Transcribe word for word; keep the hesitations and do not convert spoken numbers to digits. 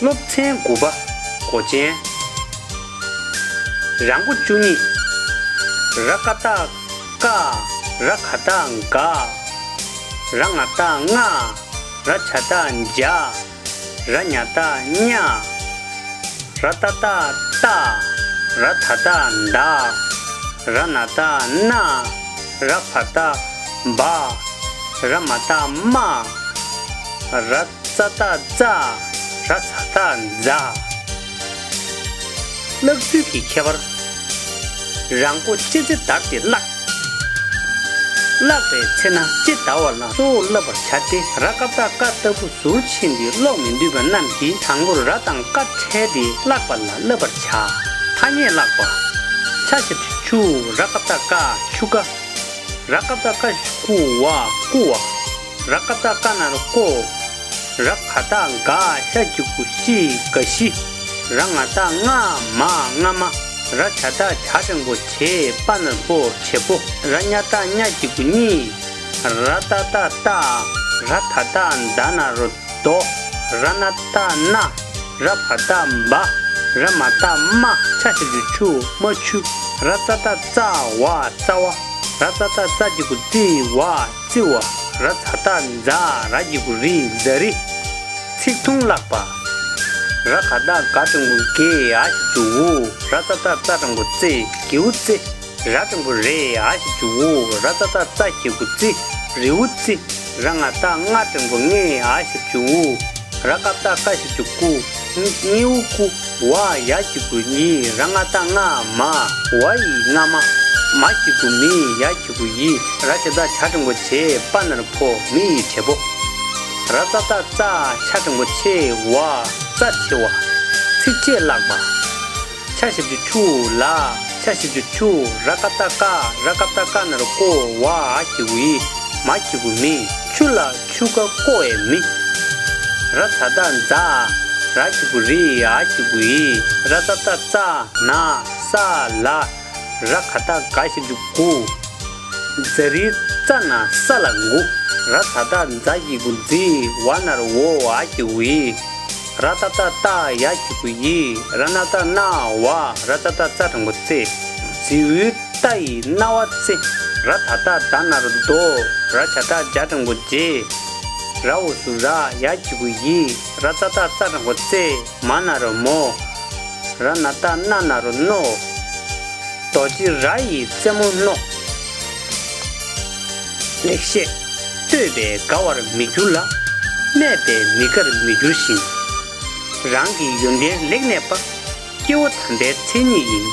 སློབ་ཚན་དགུ་པ། མགོ་ཅན། ར་མགོ་བཅུ་གཉིས། ར་ཀ་བཏགས་ཀ། ར་ག་བཏགས་ག། ར་ང་བཏགས་ང་། ར་ཇ་བཏགས་ཇ། ར་ཉ་བཏགས་ཉ། ར་ཏ་བཏགས་ཏ། ར་ད་བཏགས་ད། ར་ན་བཏགས་ན། ར་བ་བཏགས་བ། ར་མ་བཏགས་མ། ར་ཙ་བཏགས་ཙ། ར་ཛ་བཏགས་ཛ། བཀླག་ཚུལ་གྱི་ཁྱད་པར། ར་མགོ་ལྕེ་རྩེ་བརྡར་ཏེ་བཀླག་བཀླག་པའི་ཚེ་ན་ལྕེ་བརྡར་བ་ལ་གཙོ་བོར་བསླབ་པར་བྱ་སྟེ། ར་ཀ་བཏགས་ཀ་ལྟ་བུ་ཟུར་ཕྱིན་ཏེ་ཀློག་མི་འདུས་པ་རྣམས་ཀྱིས་དང་པོར་ར་དང་ཀ་ཕྲལ་ཏེ་བཀླག་པ་ལ་བསླབ་པར་བྱ། ཐ་སྙད་བཀླག་པ། ཆ་ཞབས་ཀྱུ་ཆུ། ར་ཀ་བཏགས་ཀ། ཆུ་ཀ། ར་ཀ་བཏགས་ཀ་ཞབས་ཀྱུ་ཀུ། བ། ཀུ་བ། ར་ཀ་བཏགས་ཀ་ན་རོ་ཀོ། ར་ག་བཏགས་ག། ཤ་ཞབས་ཀྱུ་ཤི། ག་ཤི། ར་ང་བཏགས་ང་། མ། ང་མ། ར་ཇ་བཏགས་ཇ་འགྲེང་བུ་ཇེ། པ་ན་རོ་པོ། བྱེད་པོ། ར་ཉ་བཏགས་ཉ་ཞབས་ཀྱུ་ཉི། ར་ཏ་བཏགས་ཏ། ར་ད་བཏགས་ད་ན་རོ་དོ། ར་ན་བཏགས་ན། ར་བ་བཏགས་བ། ར་མ་བཏགས་མ། ཆ་ཞབས་ཀྱུ་ཆུ། མ་ཆུ། ར་ཙ་བཏགས་རྩ། བ། རྩ་བ། ར་ཙ་བཏགས་རྩ་ཞབས་ཀྱུ་རྩི། བ། རྩི་བ། ར་ཛ་བཏགས་རྫ། ར་ཞབས་ཀྱུ་རི། རྫ་རི། ཚིག་ཐུང་བཀླག་པ། ར་ག་བཏགས་ག་འགྲེང་བུ་གེ། འ་ཞབས་ཀྱུ་འུ། ར་ཙ་བཏགས་རྩ་འགྲེང་བུ་རྩེ། གེའུ་རྩེ། ར་འགྲེང་བུ་རེ། འ་ཞབས་ཀྱུ་འུ། ར་ཙ་བཏགས་རྩ་ཞབས་ཀྱུ་རྩི། རེའུ་རྩི། ར་ང་བཏགས་ང་འགྲེང་བུ་རྔེ། འ་ཞབས་ཀྱུ་འུ། ར་ཀ་བཏགས་ཀ་ཞབས་ཀྱུ་ཀུ། རྔེའུ་ཀུ། བ། ཡ་ཞབས་ཀྱུ་ཡི། ར་ང་བཏགས་རྔ། མ། བ་ཡི་རྔ་མ། མ་ཞབས་ཀྱུ་མི། ཡ་ཞབས་ཀྱུ་ཡི། ར་ཇ་བཏགས་ཇ་འགྲེང་བུ་ཇེ། པ་ན་རོ་པོ། མི་ཡི་བྱེད་པོ། ར་ཙ་བཏགས་རྩ། ཆ་འགྲེང་བུ་ཆེ། བ། རྩ་ཆེ་བ། ཚིགས་བཅད་བཀླག་པ། ཆ་ཞབས་ཀྱུ་ཆུ་ལ། ཆ་ཞབས་ཀྱུ་ཆུ། ར་ཀ་བཏགས་ཀ། ར་ག་བཏགས་ཀ་ན་རོ་ཀོ། བ། འ་ཞབས་ཀྱུ་འི། མ་ཞབས་ཀྱུ་མི། ཆུ་ལ་ཆུ་ཀ་ཀོ་ཡ་མི། ར་ཛ་བཏགས་རྫ། ར་ཞབས་ཀྱུ་རི། འ་ཞབས་ཀྱུ་འི། ར་ཙ་བཏགས་རྩ། ན། ས་ལ། ར་ག་བཏགས་ག་ཞབས་ཀྱུ་གུ། རྫ་རིའི་རྩ་ན་ས་ལ་འགུ། ར་ཛ་བཏགས་རྫ་ཞབས་ཀྱུ་རྫི། བ་ན་རོ་བོ། འ་ཞབས་ཀྱུ་འི། ར་ཏ་བཏགས་རྟ། ཡ་ཞབས་ཀྱུ་ཡི། ར་ན་བཏགས་རྣ། བ། ར་ཙ་བཏགས་རྩ་འགྲེང་བུ་རྩེ། རྫི་བོའི་རྟ་ཡི་རྣ་བ་རྩེ། ར་ད་བཏགས་ད་ན་རོ་རྡོ། ར་ཇ་བཏགས་ཇ་འགྲེང་བུ་རྗེ། ར་འོག་ཟུར་ར། ཡ་ཞབས་ཀྱུ་ཡི། ར་ཙ་བཏགས་རྩ་འགྲེང་བུ་རྩེ། མ་ན་རོ་མོ། ར་ན་བཏགས་རྣ་ན་རོ་རྣོ། རྡོ་རྗེ་ར་ཡི་རྩེ་མོ་རྣོ། ལེགས་བཤད། བསྟོད་པས་དགའ་བར་མི་འགྱུར་ལ། སྨད་པས་མི་དགར་མི་འགྱུར་ཞིང་། རང་གི་ཡོན་ཏན་ལེགས་གནས་པ། སྐྱེ་བོ་དམ་པའི་མཚན་ཉིད་ཡིན།